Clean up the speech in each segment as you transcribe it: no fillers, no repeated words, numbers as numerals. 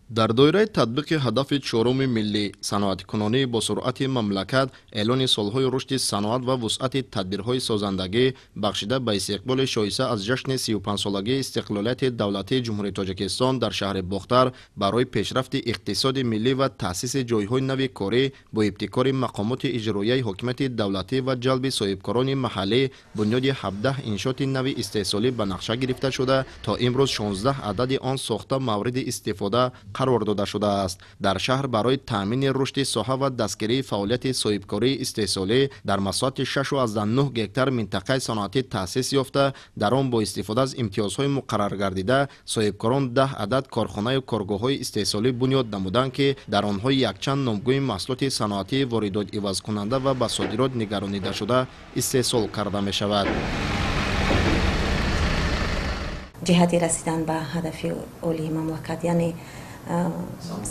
Дар доираи татбиқи ҳадафи чоруми миллӣ саноаткунонӣ бо суръати мамлакат, эълони солҳои рушди саноат ва вусъати тадбирҳои созандагӣ бахшида ба истиқболи шоиста аз ҷашни 35-солагии истиқлолияти давлатии Ҷумҳурии Тоҷикистон дар шаҳри Бохтар барои пешрафти иқтисоди миллӣ ва таъсиси ҷойҳои нави корӣ бо ибтикори мақомоти иҷроияи ҳокимияти давлатӣ ва ҷалби соҳибкорони маҳаллӣ бунёди 17 иншооти нави истеҳсолӣ ба нақша гирифта шуда, то имрӯз 16 адади он сохта мавриди истифода қарор дода шудааст. Дар шаҳр барои таъмини рушди соҳа ва дастгирии фаъолияти соҳибкории истеҳсолӣ дар масоҳати 6,9 гектар минтақаи саноатӣ таъсис ёфта, дар он бо истифода аз имтиёзҳои муқарраргардида соҳибкорон 10 адад корхонаю коргоҳҳои истеҳсолӣ бунёд намуданд, ки дар онҳо якчанд номгӯи маҳсулоти саноатии воридотивазкунанда ва ба содирот нигаронидашуда истеҳсол карда мешавад. Ҷиҳати расидан ба ҳадафи олии мамлакат, яъне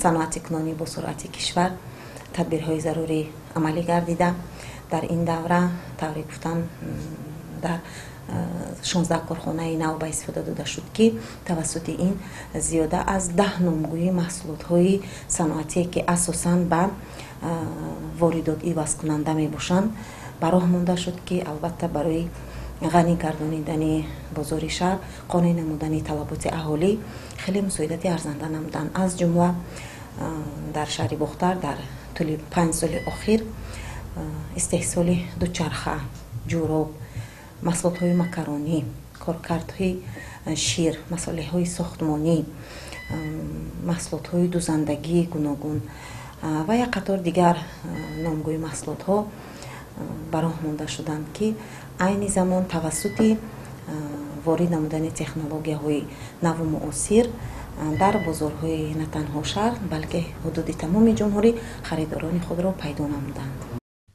саноатикунонӣ бо суръати кишвар, тадбирҳои зарурӣ амалӣ гардида. Дар ин давра, тавре гуфтам, дар 16 корхонаи нав ба истифода дода шуд, ки тавассути ин зиёда аз 10 номгӯи маҳсулотҳои саноатие, ки асосан ба воридот ивазкунанда мебошанд, ба роҳ монда шуд, ки албатта барои ғанӣ гардонидани бозори шаҳр, қонеъ намудани талаботи аҳолӣ хеле мусоидати арзанда намуданд. Аз ҷумла дар шаҳри Бохтар дар тӯли 5 соли охир истеҳсоли дучарха, ҷӯроб, маҳсулотҳои макаронӣ, коркардҳои шир, масолеҳҳои сохтмонӣ, маҳсулотҳои дузандагии гуногун ва як қатор дигар номгӯи маҳсулотҳо ба роҳ монда шуданд, ки айни замон тавассути ворид намудани технологияҳои наву муосир дар бозорҳои на танҳо шаҳр, балки ҳудуди тамоми ҷумҳурӣ харидорони худро пайдо намуданд.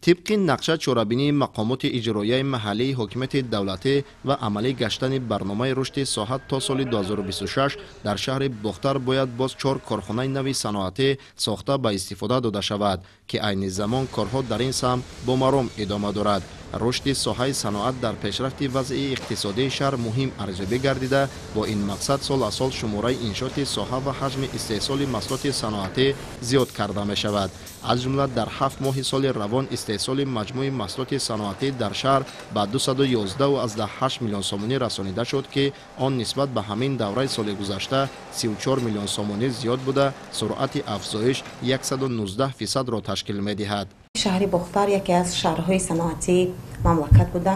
Тибқи нақша чорабинии мақомоти иҷроияи маҳаллии ҳокимияти давлатӣ ва амалӣ гаштани барномаи рушди соҳа то соли 2026 дар шаҳри Бохтар бояд боз 4 корхонаи нави саноатӣ сохта ба истифода дода шавад, ки айни замон корҳо дар ин самт бо маром идома дорад. Рушди соҳаи саноат дар пешрафти вазъи иқтисодии шаҳр муҳим арзёбӣ гардида, бо ин мақсад сол аз сол шумораи иншооти соҳа ва ҳаҷми истеҳсоли маҳсулоти саноатӣ зиёд карда мешавад. Аз ҷумла дар 7 моҳи соли равон истеҳсоли маҷмӯи маҳсулоти саноатӣ дар шаҳр ба 211,8 миллион сомонӣ расонида шуд, ки он нисбат ба ҳамин давраи соли гузашта 34 миллион сомонӣ зиёд буда, суръати афзоиш 119%-ро ташкил медиҳад. Шаҳри Бохтар яке аз шаҳрҳои саноатии мамлакат буда,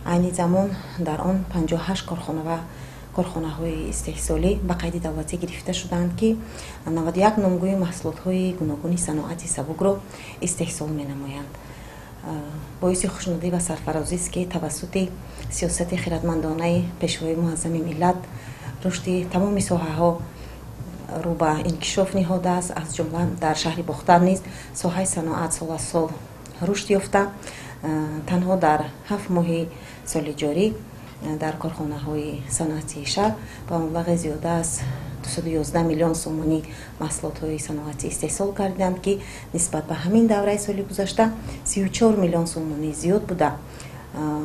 айни замон дар он 58 корхона ва корхонаҳои истеҳсолӣ ба қайди давлатӣ гирифта шудаанд, ки 91 номгӯи маҳсулотҳои гуногуни саноати сабукро истеҳсол менамоянд. Боиси хушнудӣ ва сарфарозист, ки тавассути сиёсати хиратмандонаи Пешвои муаззами миллат рушди тамоми соҳаҳо рӯ ба инкишоф ниҳодааст. Аз ҷумла дар шаҳри Бохтар низ соҳаи саноат сол аз сол рушд ёфта, танҳо дар 7 моҳи соли ҷорӣ дар корхонаҳои саноатии шаҳр ба маблағи зиёда аз 211 миллион сомонӣ маҳсулотҳои саноатӣ истеҳсол карданд, ки нисбат ба ҳамин давраи соли гузашта 34 миллион сомонӣ зиёд буда,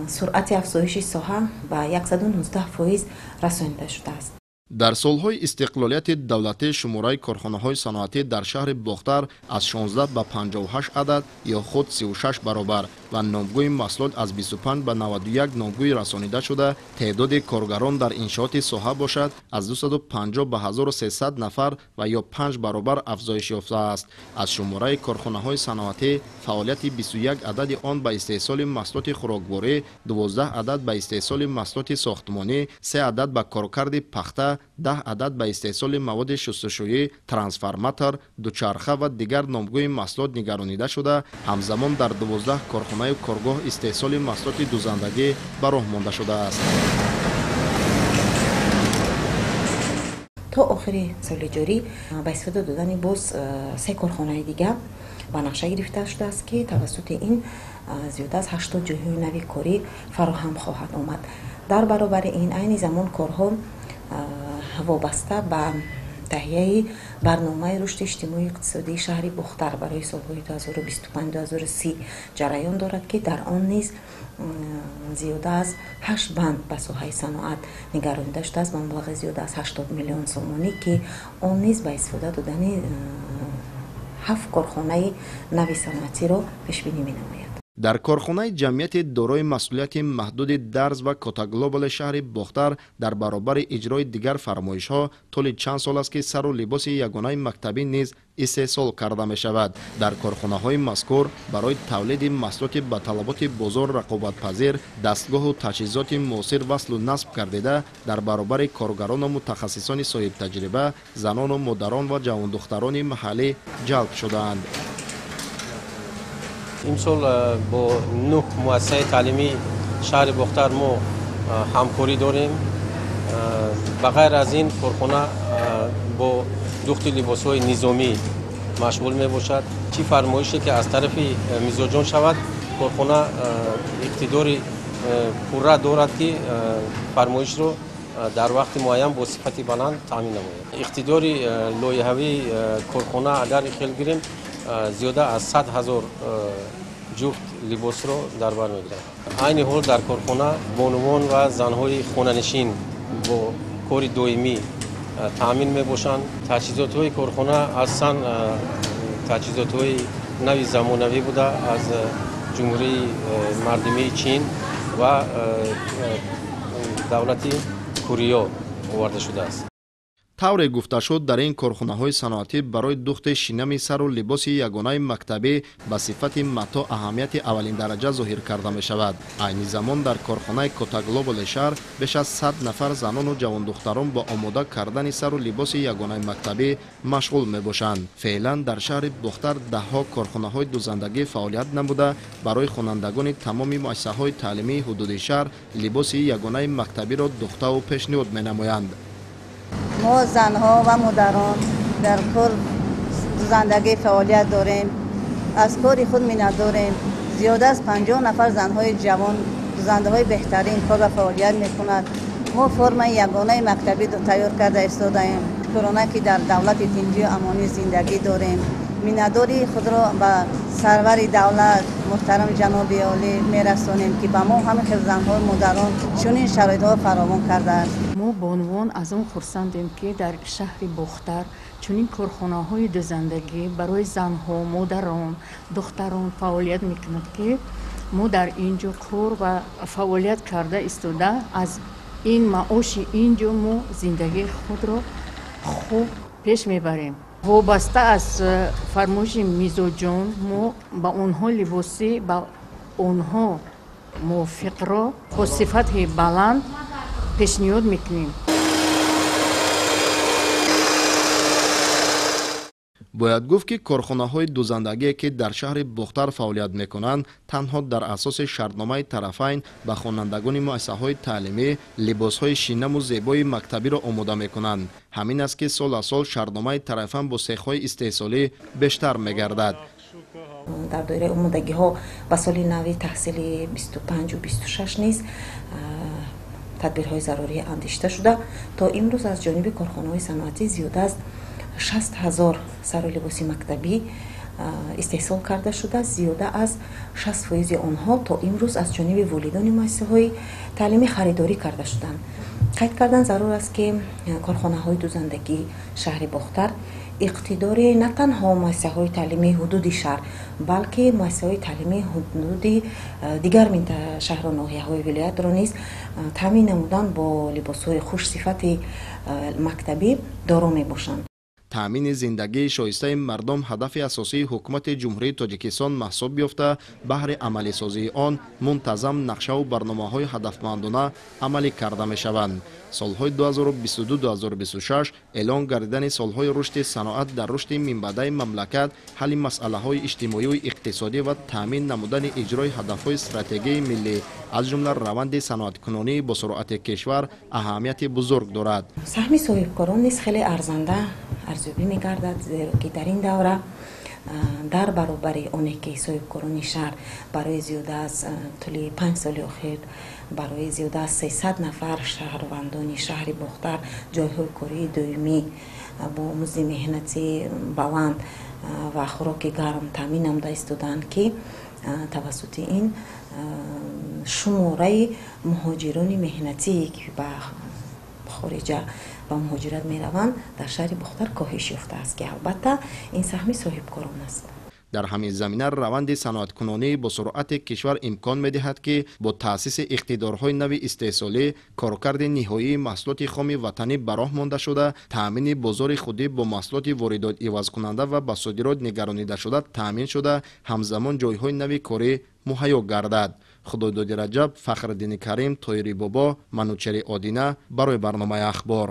суръати афзоиши соҳа ба 119% расонида шудааст. Дар солҳои истиқлолияти давлатӣ шумораи корхонаҳои саноатӣ дар шаҳри Бохтар аз 16 ба 58 адад ё худ 36 баробар ва номгӯи маҳсулот аз 25 ба 91 номгӯй расонида шуда, теъдоди коргарон дар иншооти соҳа бошад аз 250 ба 1300 нафар ва ё 5 баробар афзоиш ёфтааст. Аз шумораи корхонаҳои саноатӣ фаъолияти 21 адади он ба истеҳсоли маҳсулоти хӯрокворӣ, 12 адад ба истеҳсоли маҳсулоти сохтмонӣ, 3 адад ба коркарди пахта, 10 адад ба истеҳсоли маводи шустушӯӣ, трансформатор, дучарха ва дигар номгӯи маҳсулот нигаронида шуда, ҳамзамон дар 12 корхонаю коргоҳ истеҳсоли маҳсулоти дузандагӣ ба роҳ монда шудааст. То охири соли ҷорӣ ба истифода додани боз 3 корхонаи дигар ба нақша гирифта шудааст, ки тавассути ин зиёда аз 80 ҷойҳои нави корӣ фароҳам хоҳад омад. Дар баробари ин айни замон корҳо вобаста ба Таҳияи барномаи рушди иҷтимоию иқтисодии шаҳри Бохтар барои солҳои 2025-2030 ҷараён дорад, ки дар он низ зиёда аз 8 банд ба соҳаи саноат нигаронида шудааст ба маблағи зиёда аз 80 миллион сомонӣ, ки он низ ба истифода додани 7 корхонаи нави саноатиро пешбинӣ менамояд. Дар корхонаи ҷамъияти дорои масъулияти маҳдуди Дарз ва Котаглобали шаҳри Бохтар дар баробари иҷрои дигар фармоишҳо тӯли чанд сол аст, ки сару либоси ягонаи мактабӣ низ истеҳсол карда мешавад. Дар корхонаҳои мазкур барои тавлиди маҳсулоти ба талаботи бозор рақобатпазир дастгоҳу таҷҳизоти муосир васлу насб гардида, дар баробари коргарону мутахассисони соҳибтаҷриба занону модарон ва ҷавондухтарони маҳаллӣ ҷалб шудаанд. Имсол бо 9 муассисаи таълимии шаҳри Бохтар мо ҳамкорӣ дорем. Ба ғайр аз ин корхона бо духти либосҳои низомӣ машғул мебошад. Чӣ фармоише ки аз тарафи мизоҷон шавад, корхона иқтидори пурра дорад, ки фармоишро дар вақти муайян бо сифати баланд таъмин намояд. Иқтидори лоиҳавии корхона агар хел гирем, зиёда аз 100 000 ҷуфт либосро дар бар мегирад. Айни ҳол дар корхона бонувон ва занҳои хонанишин бо кори доимӣ таъмин мебошанд. Таҷҳизотҳои корхона асан таҷҳизотҳои нави замонавӣ буда аз Ҷумҳурии Мардумии Чин ва давлати Куриё оварда шудааст. Тавре гуфта шуд, дар ин корхонаҳои саноатӣ барои духти шинами сару либоси ягонаи мактабӣ ба сифати матоъ аҳамияти аввалиндараҷа зоҳир карда мешавад. Айни замон дар корхонаи Котаглобали шаҳр беш аз 100 нафар занону ҷавондухтарон бо омода кардани сару либоси ягонаи мактабӣ машғул мебошанд. Феълан дар шаҳри Бохтар даҳҳо корхонаҳои дузандагӣ фаъолият намуда, барои хонандагони тамоми муассисаҳои таълимии ҳудуди шаҳр либоси ягонаи мактабиро духтаву пешниҳод менамоянд. Мо занҳо ва модарон дар кор дузандагӣ фаъолият дорем, аз кори худ миннатдорем. Зиёда аз 50 нафар занҳои ҷавон дузандаҳои беҳтарин кор ва фаъолият мекунад. Мо формаи ягонаи мактабӣ тайёр карда истодаем. Шукрона, ки дар давлати тинҷию амонӣ зиндагӣ дорем. Миннатдории худро ба сарвари давлат муҳтарам ҷаноби олӣ мерасонем, ки ба мо ҳамин хел занҳо модарон чунин шароитҳо фаровон кардааст. Мо бонувон аз он хурсандем, ки дар шаҳри Бохтар чунин корхонаҳои дузандагӣ барои занҳо, модарон, духтарон фаъолият мекунад, ки мо дар ин ҷо кор ва фаъолият карда истода аз ин маоши ин ҷо мо зиндагии худро хуб пеш мебарем. Вобаста аз фармоиши мизоҷон мо ба онҳо либоси ба онҳо мувофиқро бо сифати баланд пешниҳод мекунем. Бояд гуфт, ки корхонаҳои дузандагие, ки дар шаҳри Бохтар фаъолият мекунанд, танҳо дар асоси шартномаи тарафайн ба хонандагони муассисаҳои таълимӣ либосҳои шинаму зебои мактабиро омода мекунанд. Ҳамин аст, ки сол аз сол шартномаи тарафайн бо сехҳои истеҳсолӣ бештар мегардад. Дар доираи омодагиҳо ба соли нави таҳсили 25-26 низ тадбирҳои зарурӣ андешида шуда, то имрӯз аз ҷониби корхонаҳои саноатӣ зиёда аз 60 000 сару либоси мактабӣ истеҳсол карда шуда, зиёда аз 60% онҳо то имрӯз аз ҷониби волидони муассисаҳои таълимӣ харидорӣ карда шуданд. Қайд кардан зарур аст, ки корхонаҳои дузандагии шаҳри Бохтар иқтидори на танҳо муассисаҳои таълимии ҳудуди шаҳр, балки муассисаҳои таълимии ҳудуди дигар шаҳру ноҳияҳои вилоятро низ таъмин намудан бо либосҳои хушсифати мактабӣ доро мебошанд. Таъмини зиндагии шоистаи мардум ҳадафи асосии ҳукумати Ҷумҳурии Тоҷикистон маҳсуб ёфта, баҳри амалисозии он мунтазам нақшаву барномаҳои ҳадафмандона амалӣ карда мешаванд. Солҳои 2022-2026 эълон гардидани солҳои рушди саноат дар рушди минбаъдаи мамлакат, ҳалли масъалаҳои иҷтимоию иқтисодӣ ва таъмин намудани иҷрои ҳадафҳои стратегияи миллӣ, аз ҷумла раванди саноаткунонии босуръати кишвар аҳамияти бузург дорад. Саҳми соҳибкорон низ хеле арзанда арзёбӣ мегардад, зеро ки дар ин давра дар баробари оне ки соҳибкорони шаҳр барои зиёда аз тӯли 5 соли охир барои зиёда аз 300 нафар шаҳрвандони шаҳри Бохтар ҷойҳои кории доимӣ Бо музди меҳнати баланд ва хӯроки гарм таъмин намуда истодаанд, ки тавассути ин шумораи муҳоҷирони меҳнатие, ки ба хориҷа ба муҳоҷират мераванд, дар шаҳри Бохтар коҳиш ёфтааст, ки албатта ин саҳми соҳибкорон аст. Дар ҳамин замина раванди саноаткунонии босуръати кишвар имкон медиҳад, ки бо таъсиси иқтидорҳои нави истеҳсолӣ коркарди ниҳоии маҳсулоти хоми ватанӣ ба роҳ монда шуда, таъмини бозори худӣ бо маҳсулоти воридот ивазкунанда ва ба содирот нигаронидашуда таъмин шуда, ҳамзамон ҷойҳои нави корӣ муҳайё гардад. Худойдоди Раҷаб, Фахриддини Карим, Тоири Бобо, Манучери Одина барои барномаи Ахбор.